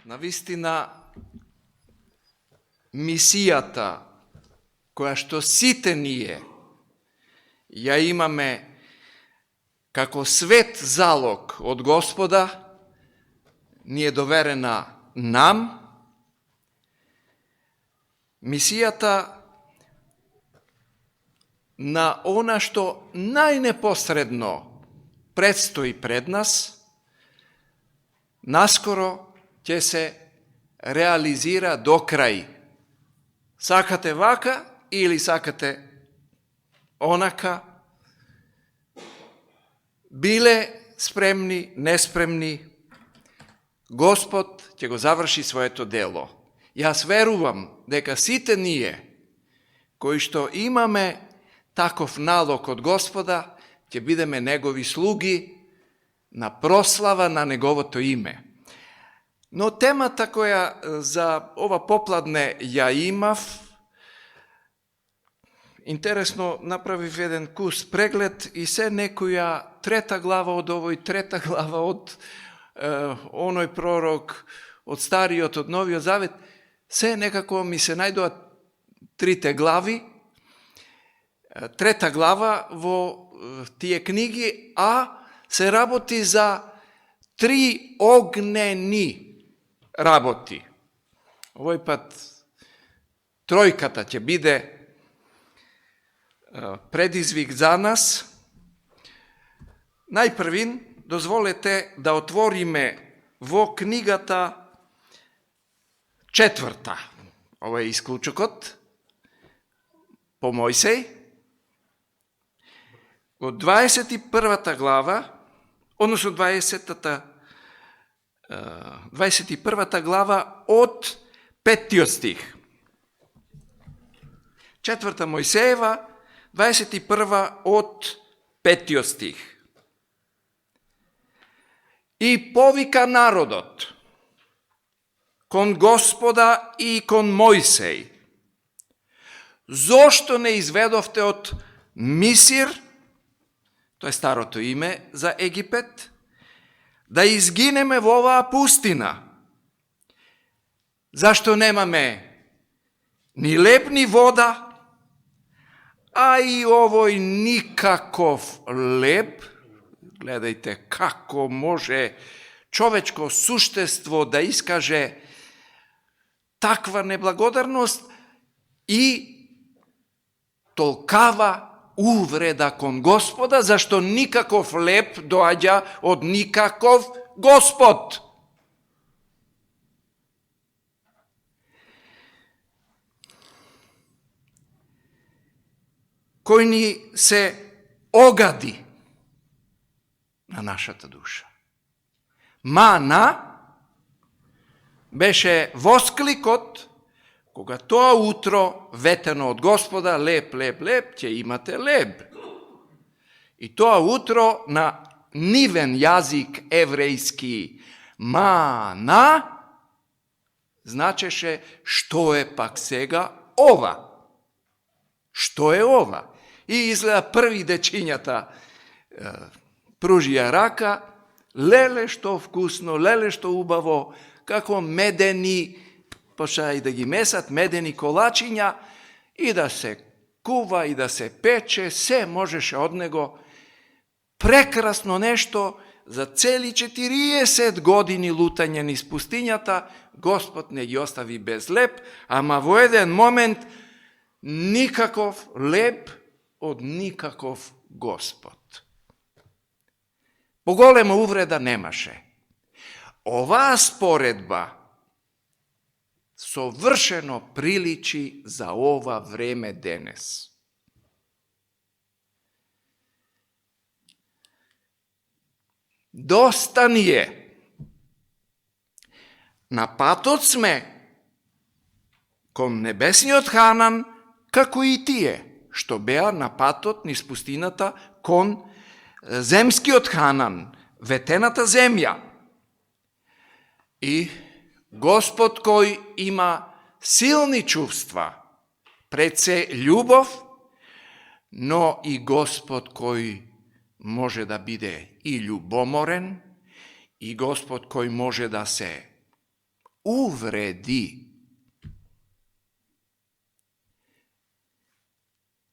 Навистина, мисијата која што сите ние ја имаме како свет залог од Господа, ни е доверена нам. Мисијата на она што најнепосредно предстои пред нас, наскоро ќе се реализира до крај. Сакате вака или сакате онака, биле спремни, неспремни, Господ ќе го заврши своето дело. Јас верувам дека сите ние, кои што имаме таков налог од Господа, ќе бидеме Негови слуги на прослава на Неговото име. Но темата која за ова попладне ја имав, интересно направив еден курс преглед и се некоја трета глава од овој, трета глава од оној пророк, од Стариот, од Новиот Завет, се некако ми се најдоа трите глави, трета глава во тие книги, а се работи за три огнени работи. Овој пат тројката ќе биде предизвик за нас. Најпрвин, дозволете да отвориме во книгата четврта. Ова е исклучокот по Мојсеј. Од 21 глава, односно 21 глава од 5 стих. Четврта Мојсеева, 21 од 5 стих. И повика народот кон Господа и кон Мојсеј: зошто не изведовте од Мисир, тоа е старото име за Египет, да изгинеме во оваа пустина? Зашто немаме ни леб, ни вода, а и овој никаков леб? Гледајте како може човечко суштество да искаже таква неблагодарност и толкава увреда кон Господа, зашто никаков леб доаѓа од никаков Господ. Кој ни се огади на нашата душа. Мана беше воскликот кога тоа утро ветено од Господа: леб, леб, леб, ќе имате леб. И тоа утро на нивен јазик еврејски мана значеше што е пак сега ова. Што е ова? И изгледа први дечињата пружија рака: леле што вкусно, леле што убаво, како медени, почнаа и да ги месат медени колачиња и да се кува и да се пече, се можеше од него. Прекрасно нешто. За цели 40 години лутање низ пустињата, Господ не ги остави без леб, ама во еден момент никаков леб од никаков Господ. Поголема увреда немаше. Оваа споредба совршено приличи за ова време денес. Доста ни е. На патот сме кон небесниот Ханан, како и тие што беа на патот низ пустината кон земскиот Ханан, ветената земја. И Господ кој има силни чувства, пред се љубов, но и Господ кој може да биде и љубоморен, и Господ кој може да се uvredi.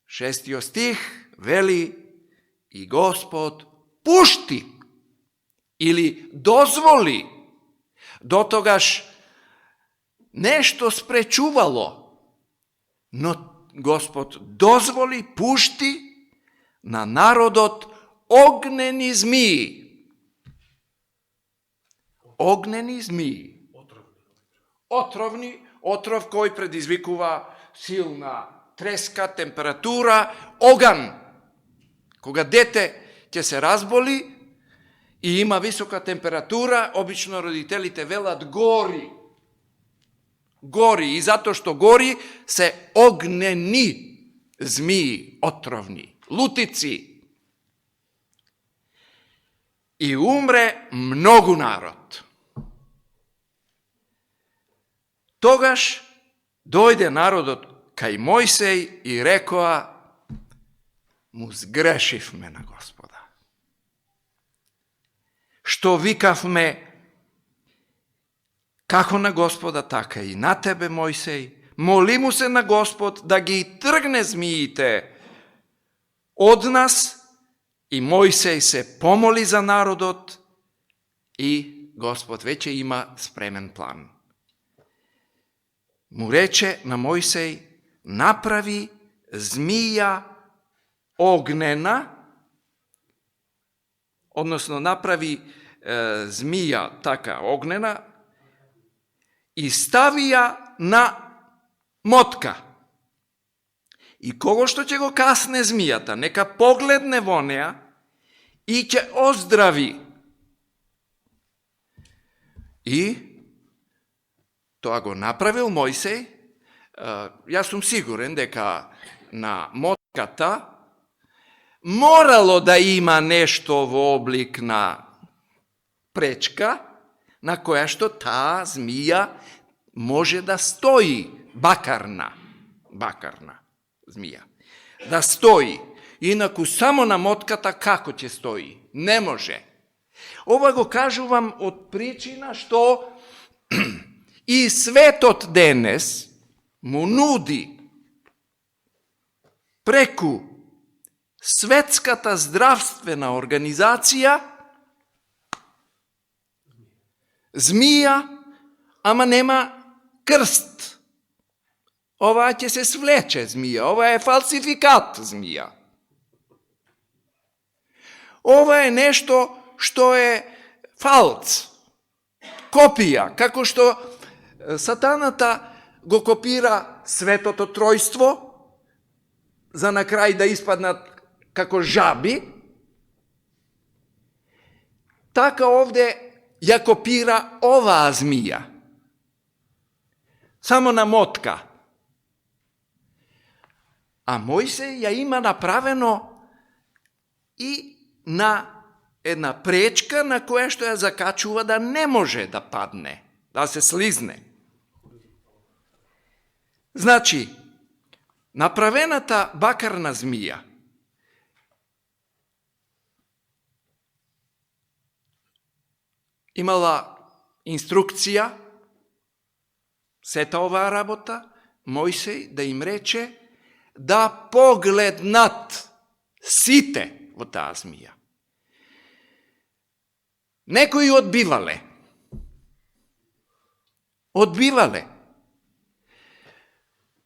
6. stih veli i Gospod pušti ili dozvoli do togaž nešto sprečuvalo, no Gospod dozvoli, pušti na narodot ogneni zmiji. Ogneni zmiji. Otrov koji predizvikuva silna treska, temperatura, ogan. Koga dete će se razboli i ima visoka temperatura, obično roditelji te velat gori. Gori i zato što gori se ogneni zmiji, otrovni, lutici. I umre mnogu narod. Togaš dojde narod kaj Mojsej i rekoa mu zgrešiv me na Gospoda. Što vikav me kako na Gospoda, taka i na tebe, Mojsej. Moli mu se na Gospod da gi trgne zmijite od nas i Mojsej se pomoli za narodot i Gospod već ima spremen plan. Mu reče na Mojsej, napravi zmija ognena, odnosno napravi zmija taka ognena i stavija na motka. I kogo što će go kasne zmijata, neka pogledne voneja i će ozdravi. I to go napravil Mojsej, ja sam siguren deka na motkata moralo da ima nešto v oblik na prečka na koja što ta zmija može da stoji, bakarna zmija, da stoji. Inaku samo na motkata kako će stoji? Ne može. Ova go kažu vam od pričina što i svetot denes mu nudi preku svetskata zdravstvena organizacija zmija, ama nema krst. Ova će se svleče zmija, ova je falsifikat zmija. Ova je nešto što je falc, kopija, kako što satanata go kopira svetoto trojstvo, za na kraj da ispadna kako žabi, taka ovdje ja kopira ova zmija. Samo na motka. A Mojsej ja ima napraveno i na jedna prečka na koja što ja zakačuva da ne može da padne, da se slizne. Znači, napravena ta bakarna zmija imala instrukcija, seta ova rabota, Mojsej da im reče da poglednat site od ta zmija. Neko ju odbivale.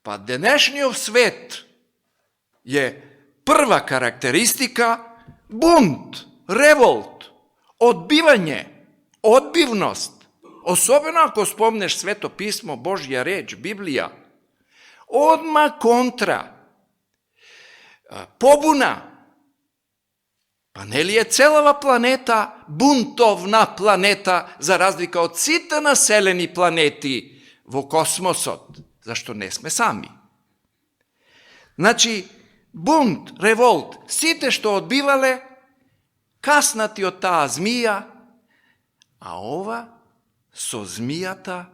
Pa današnjov svet je prva karakteristika bunt, revolt, odbivanje, odbivnost. Osobno ako spomneš Sveto pismo, Božja reč, Biblija, odmah kontra, pobuna. Pa ne li je celava planeta buntovna planeta za razlika od sita naseljeni planeti vo kosmosot, zašto ne sme sami. Znači, bunt, revolt, site što odbivale, kasnati od ta zmija, a ova so zmijata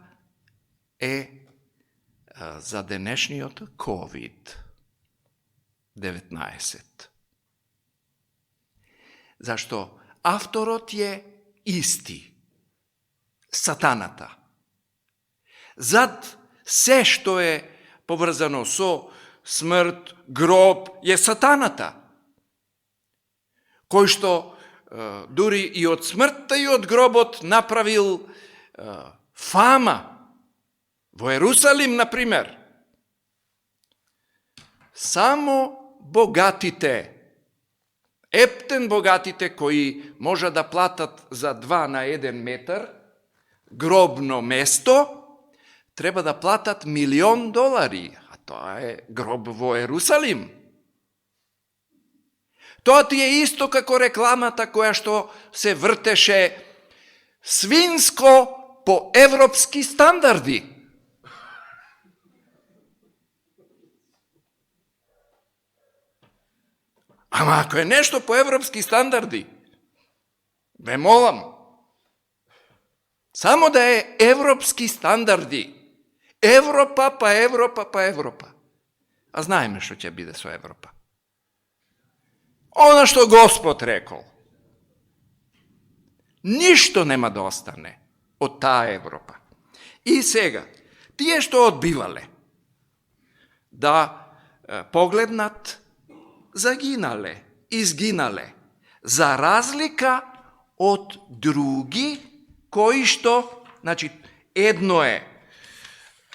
za današnjot COVID-19. Zašto avtorot je isti, satanata. Зад се што е поврзано со смрт, гроб, е сатаната, кој што дури и од смртта и од гробот направил фама. Во Ерусалим, например, само богатите, ептен богатите кои може да платат за 2 на 1 метар гробно место, треба да платат $1,000,000, а тоа е гроб во Ерусалим. Тоа ти е исто како рекламата која што се вртеше свинско по европски стандарди. Ама ако е нешто по европски стандарди, ве молам, само да е европски стандарди. Европа, па Европа, па Европа. А знаеме што ќе биде со Европа. Она што Господ рекол. Ништо нема да остане од таа Европа. И сега, тие што одбивале да погледнат, загинале, изгинале, за разлика од други кои што, значи,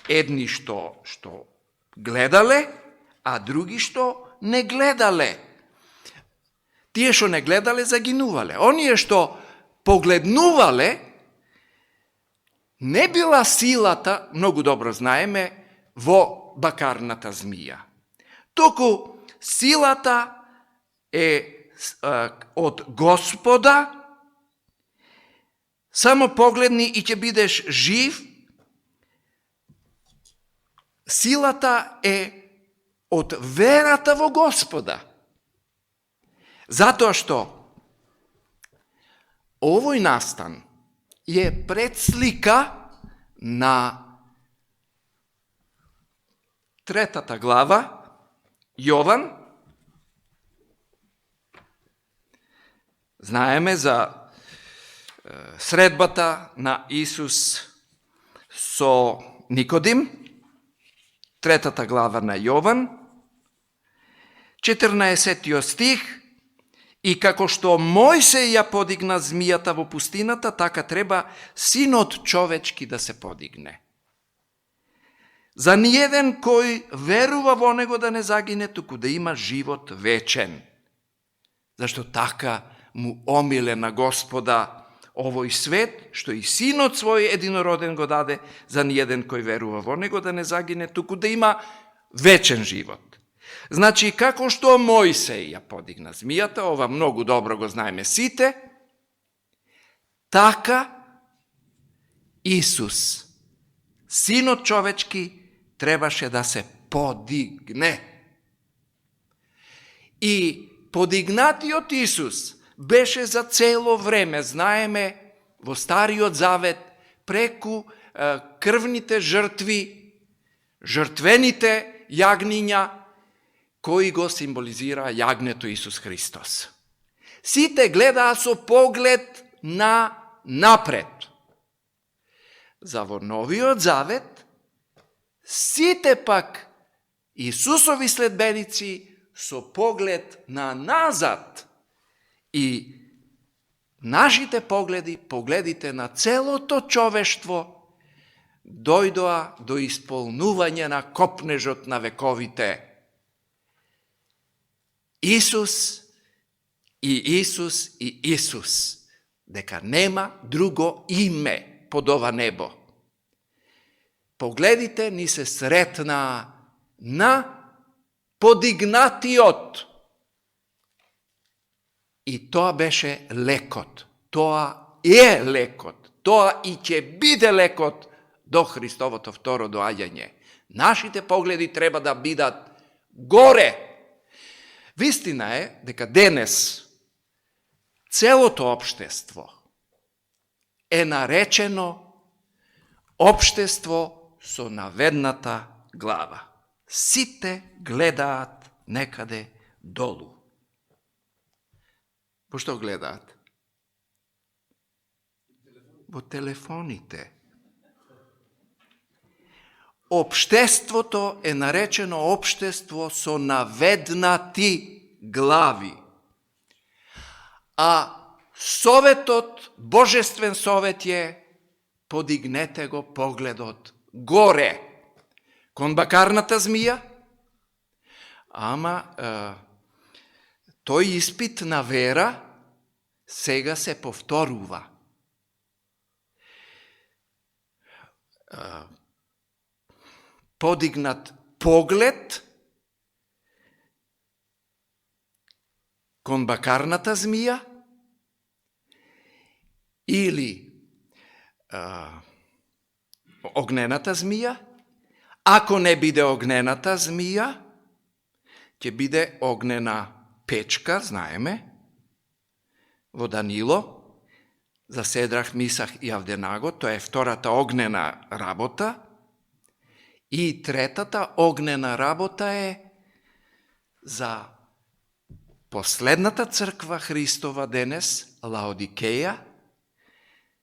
едни што гледале, а други што не гледале. Тие што не гледале, загинувале. Оние што погледнувале, не била силата, многу добро знаеме, во бакарната змија. Току силата е од Господа, само погледни и ќе бидеш жив. Силата е од верата во Господа. Затоа што овој настан е предслика на 3 глава, Јован. Знаеме за средбата на Исус со Никодим, 3 глава на Јован, 14 стих. И како што Мојсей ја подигна змијата во пустината, така треба Синот човечки да се подигне. За ниеден кој верува во него да не загине, туку да има живот вечен. Зашто така му омиле на Господа овој свет, што и Синот свој единороден го даде, за ниеден кој верува во него да не загине, туку да има вечен живот. Значи, како што Мојсей ја подигна змијата, ова многу добро го знаеме сите, така Исус, Синот човечки, требаше да се подигне. И подигнатиот Исус беше за цело време, знаеме, во Стариот Завет, преку крвните жртви, жртвените јагниња, кои го символизира јагнето Исус Христос. Сите гледаа со поглед на напред. За во Новиот Завет, сите пак Исусови следбеници со поглед на назад. И нашите погледи, погледите на целото човештво, дојдоа до исполнување на копнежот на вековите. Исус и Исус и Исус, дека нема друго име под ова небо. Погледите ни се сретна на подигнатиот. И тоа беше лекот. Тоа е лекот. Тоа и ќе биде лекот до Христовото второ доаѓање. Нашите погледи треба да бидат горе. Вистина е дека денес целото општество е наречено општество со наведната глава. Сите гледаат некаде долу. Во што гледаат? Во телефоните. Општеството е наречено општество со наведнати глави. А советот, божествен совет е подигнете го погледот горе, кон бакарната змија. Ама тој испит на вера сега се повторува. Подигнат поглед кон бакарната змија или огнената змија. Ако не биде огнената змија, ќе биде огнена печка, знаеме, во Данило, за Седрах, Мисах и Авденаго, тоа е втората огнена работа. И третата огнена работа е за последната црква Христова денес, Лаодикеја.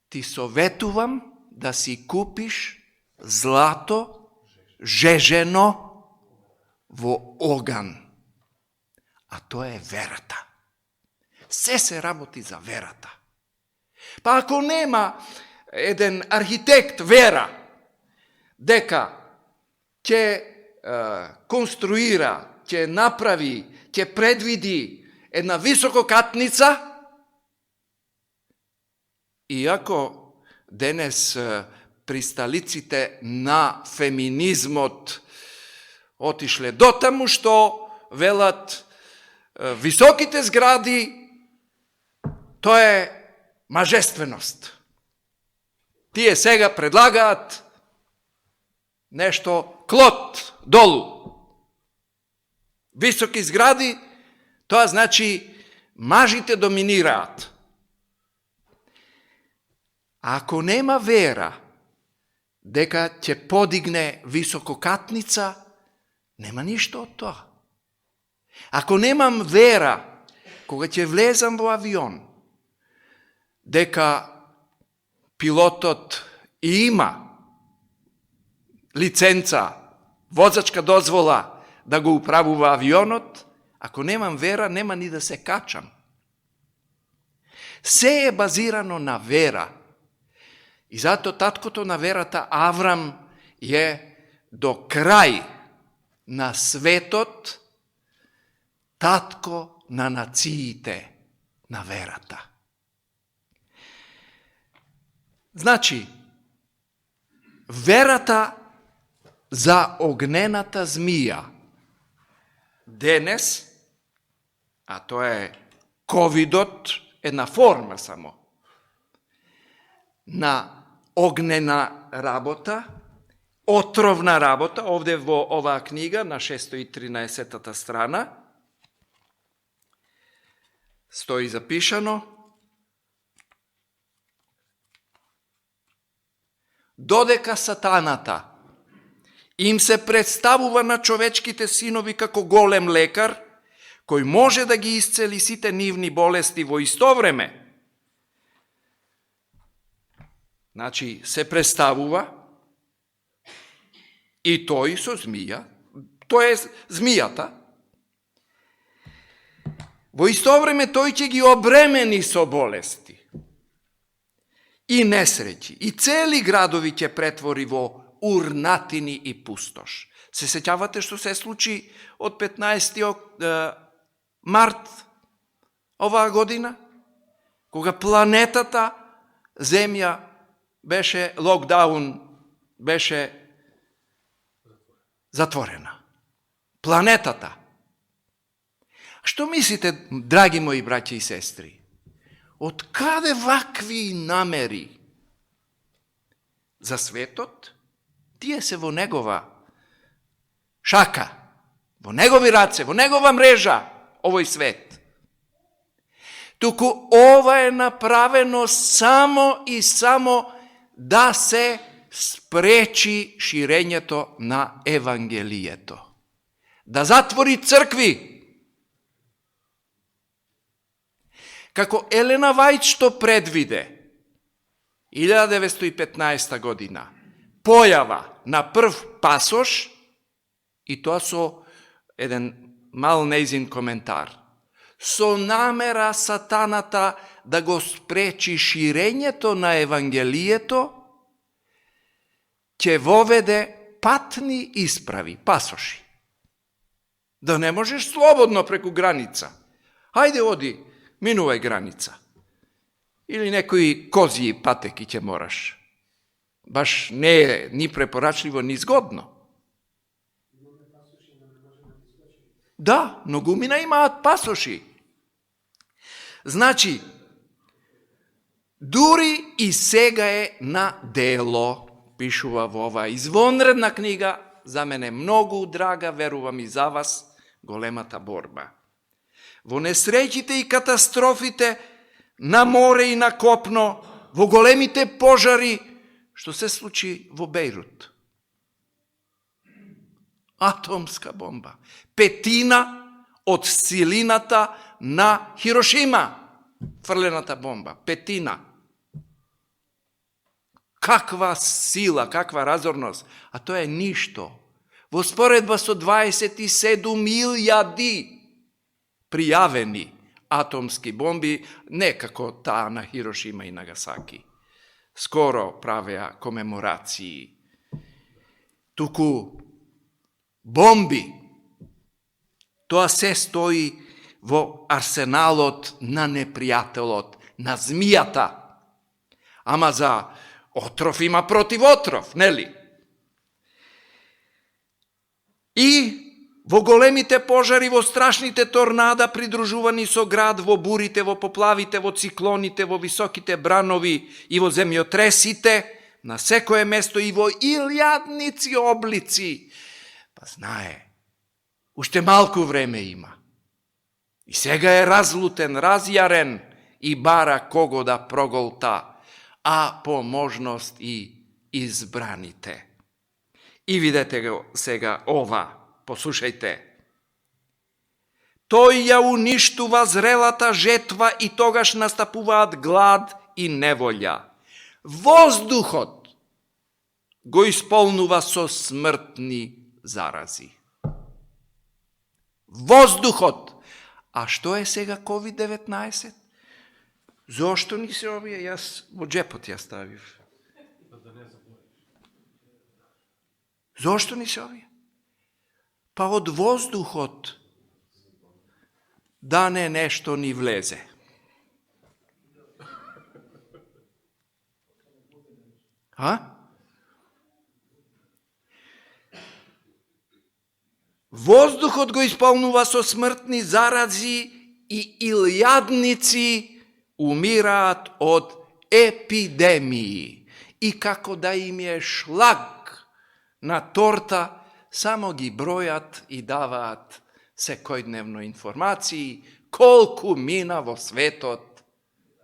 Ти советувам да си купиш злато жежено во оган. А тоа е верата. Се работи за верата. Па ако нема еден архитект вера, дека ќе конструира, ќе направи, ќе предвиди една висококатница, иако денес присталиците на феминизмот отишле дотаму што велат високите згради, тоа е мажественост. Тие сега предлагаат нешто клот долу. Високи згради, тоа значи мажите доминираат. Ако нема вера дека ќе подигне висококатница, нема ништо од тоа. Ако немам вера, кога ќе влезам во авион, дека пилотот има лиценца, возачка дозвола да го управува авионот, ако немам вера, нема ни да се качам. Се е базирано на вера. И зато таткото на верата Аврам е до крај на светот татко на нациите на верата. Значи, верата за огнената змија денес, а тоа е ковидот, една форма само на огнена работа, отровна работа, овде во оваа книга на 613 страна стои запишано: додека сатаната им се представува на човечките синови како голем лекар, кој може да ги исцели сите нивни болести во исто време. Значи, се представува и тој со змија, тоа е змијата. Во исто време тој ќе ги обремени со болести и несреќи, и цели градови ќе претвори во урнатини и пустош. Се сеќавате што се случи од 15. март оваа година, кога планетата Земја беше локдаун, беше затворена. Планетата. Што мислите, драги мои браќи и сестри? Од каде вакви намери за светот? Тие се во негова шака, во негови раце, во негова мрежа, овој свет. Туку ова е направено само и само да се спречи ширењето на Евангелието. Да затвори цркви. Како Елена Вајд што предвиде 1915 година, појава на прв пасош, и тоа со еден мал нејзин коментар. Со намера сатаната да го спречи ширењето на Евангелието, ќе воведе патни исправи, пасоши. Да не можеш слободно преку граница. Хајде оди, минувај граница. Или некои козји патеки ќе мораш. Баш не е ни препорачливо, ни згодно. Да, многумина имаат пасоши. Значи, дури и сега е на дело, пишува во оваа извонредна книга, за мене многу драга, верувам и за вас, големата борба. Во несреќите и катастрофите на море и на копно, во големите пожари, што се случи во Бејрут. Атомска бомба. 1/5 од силината на Хирошима. Фрлената бомба. 1/5. Каква сила, каква разорност. А тоа е ништо. Во споредба со 27.000 пријавени атомски бомби, не како таа на Хирошима и Нагасаки. Скоро правеа комеморации. Туку бомби, тоа се стои во арсеналот на непријателот, на змијата. Ама за отров има против отров, нели? И во големите пожари, во страшните торнада, придружувани со град, во бурите, во поплавите, во циклоните, во високите бранови и во земјотресите, на секое место и во илјадници облици. Па знае, уште малку време има. И сега е разлутен, разјарен и бара кого да проголта, а по можност и избраните. И видете го сега ова, послушајте. Тој ја уништува зрелата жетва и тогаш настапуваат глад и неволја. Воздухот го исполнува со смртни зарази. Воздухот. А што е сега COVID-19? Зошто ни се овие? Јас во джепот ја ставив. Зошто ни се овие? Па од воздухот да не нешто ни влезе. Воздухот го исполнува со смртни зарази и илјадници умираат од епидемии. И како да им е шлаг на торта, само ги бројат и даваат секојдневно информации колку мина во светот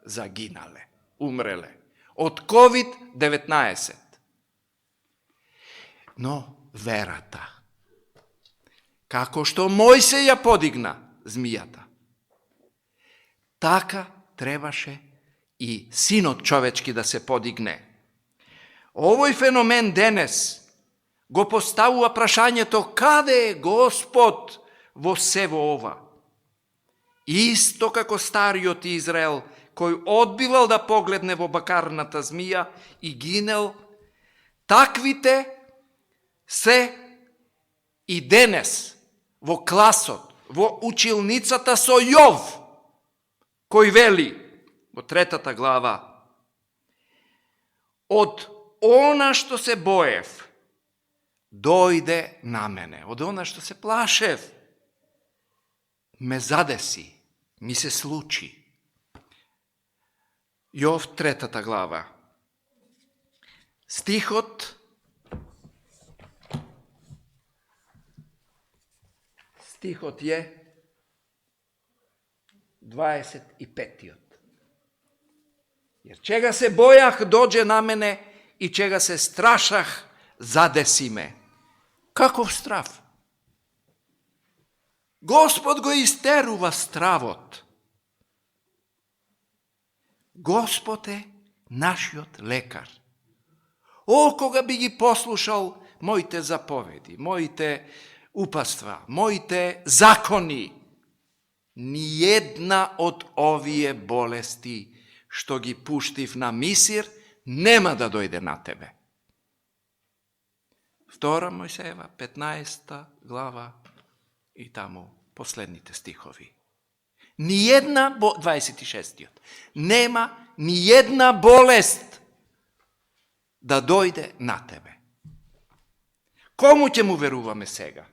загинале, умреле од COVID-19. Но верата, како што Мојсе ја подигна змијата, така требаше и синот човечки да се подигне. Овој феномен денес го поставува прашањето каде е Господ во сево ова. Исто како стариот Израел, кој одбивал да погледне во бакарната змија и гинел, таквите се и денес во класот, во училницата со Јов, кој вели во 3 глава: од она што се боев, дојде на мене. Од она што се плашев, ме задеси, ми се случи. Јов 3 глава. Стихот е 25. Jer čega se bojah dođe na mene i čega se strašah zadesi me. Каков страв? Господ го истерува стравот. Господ е нашиот лекар. Кога би ги послушал моите заповеди, моите упаства, моите закони, ниједна од овие болести што ги пуштив на Мисир нема да дојде на тебе. 2 Мојсеева, 15 глава и таму последните стихови. Ниједна, 26. Нема ниједна болест да дојде на тебе. Кому ќе му веруваме сега?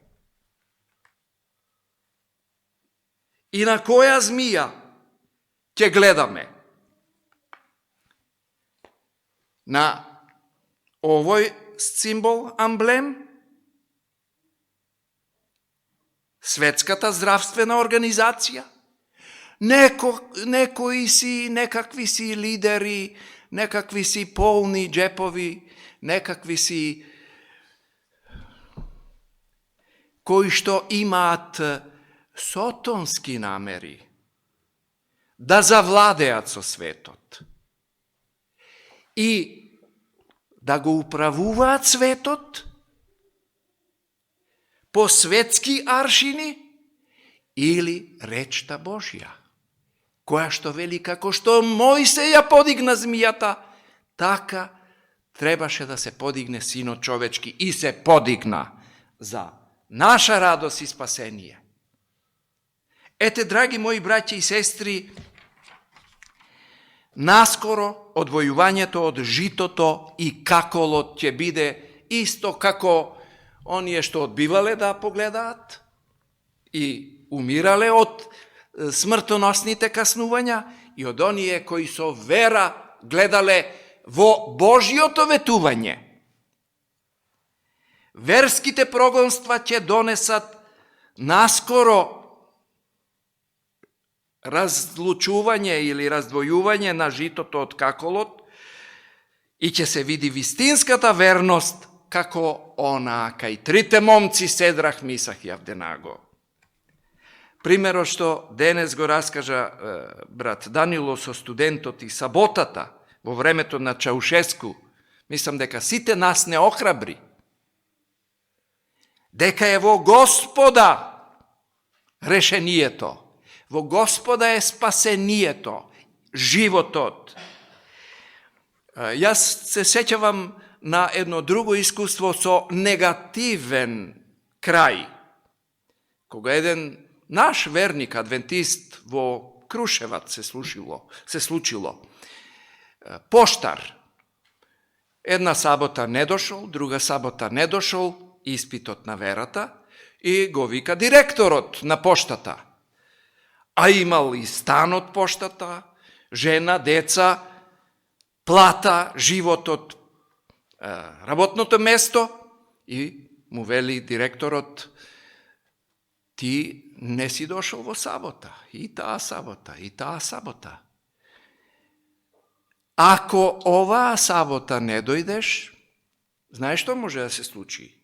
И на која змија ќе гледаме? На овој символ, амблем? Светската здравствена организација? Некои си, некакви си лидери, некакви си полни джепови, некакви си кои што имаат сотонски намери да завладеат со светот и да го управуваат светот по светски аршини или речта Божја, која што вели како што Мојсе ја подигна змијата, така требаше да се подигне Синот човечки и се подигна за наша радост и спасение. Ете, драги мои браќа и сестри, наскоро одвојувањето од житото и каколот ќе биде исто како оние што одбивале да погледаат и умирале од смртоносните каснувања и од оние кои со вера гледале во Божјото ветување. Верските прогонства ќе донесат наскоро разлучување или раздвојување на житото од каколот и ќе се види вистинската верност како она кај трите момци Седрах, Мисах и Авденаго. Примерот што денес го раскажа брат Данило со студентот и саботата во времето на Чаушеску, мислам дека сите нас не охрабри. Дека е во Господа решението, во Господа е спасението, животот. Јас се сеќавам на едно друго искуство со негативен крај. Кога еден наш верник, адвентист во Крушеваc се случило. Поштар. Една сабота не дошол, друга сабота не дошол, испитот на верата, и го вика директорот на поштата. А имал и стан од поштата, жена, деца, плата, животот, работното место, и му вели директорот: ти не си дошол во сабота, и таа сабота, и таа сабота. Ако оваа сабота не дојдеш, знаеш што може да се случи?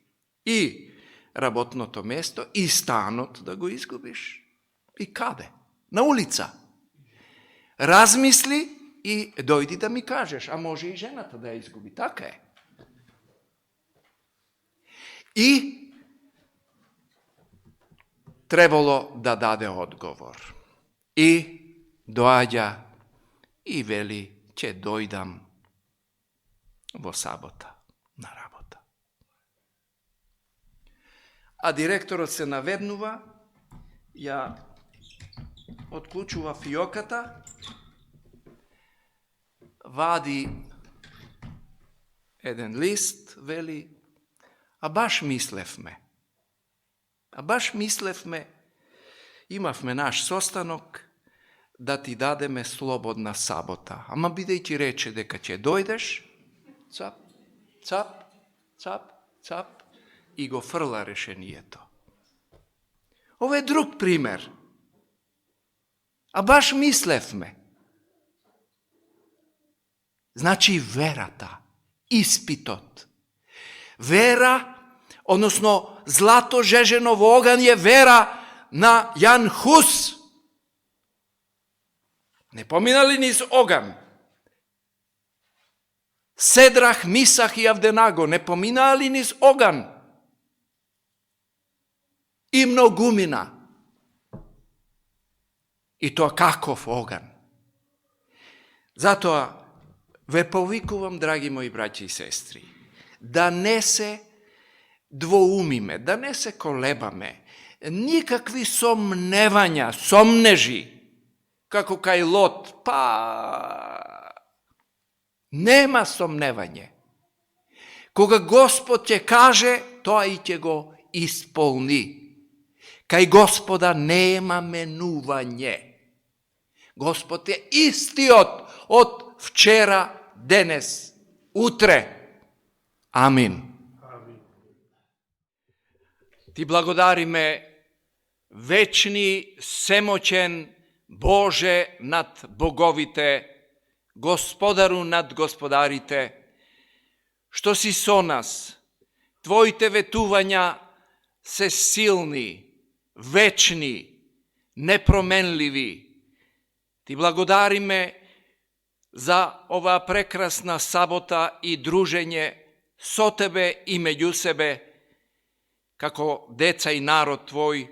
И работното место, и станот да го изгубиш. И каде? На улица. Размисли и дојди да ми кажеш, а може и жената да ја изгуби. Така е. И требало да даде одговор. И доаѓа и вели: ќе дојдам во сабота на работа. А директорот се наведнува, ја отклучува фиоката, вади еден лист, вели: а баш мислевме, имавме наш состанок да ти дадеме слободна сабота. Ама бидејќи рече дека ќе дојдеш, цап, цап, цап, цап, и го фрла решението. Ова е друг пример. А баш мислевме. Значи верата, испитот. Вера, односно злато жежено во оган е вера на Јан Хус. Не поминали низ оган. Седрах, Мисах и Авденаго не поминали низ оган и многумина. И тоа каков оган. Затоа ве повикувам, драги мои браќи и сестри, да не се двоумиме, да не се колебаме, никакви сомневања, сомнежи, како кај Лот, нема сомневање. Кога Господ ќе каже, тоа и ќе го исполни. Кај Господа нема менување. Господ е истиот од вчера, денес, утре. Амин. Ти благодариме, вечни, семоćен Боже над боговите, Господару над господарите, што си со нас. Твоите ветувања се силни, вечни, непроменливи. Ти благодариме за оваа прекрасна сабота и дружење со Тебе и меѓу себе, како деца и народ Твој.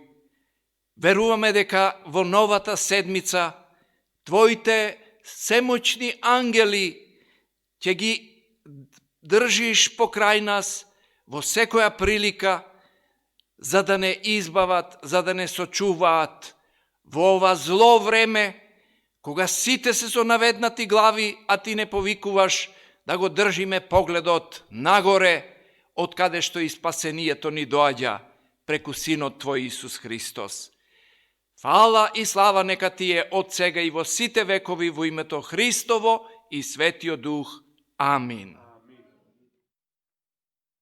Веруваме дека во новата седмица Твоите семоćни ангели ќе ги држиш покрај нас во секоја прилика, за да не избават, за да не сочуваат во ова зло време, кога сите се со наведнати глави, а ти не повикуваш да го држиме погледот нагоре, од каде што и спасението ни доаѓа преку Синот Твој Исус Христос. Фала и слава нека ти е од сега и во сите векови во името Христово и Светиот Дух. Амин.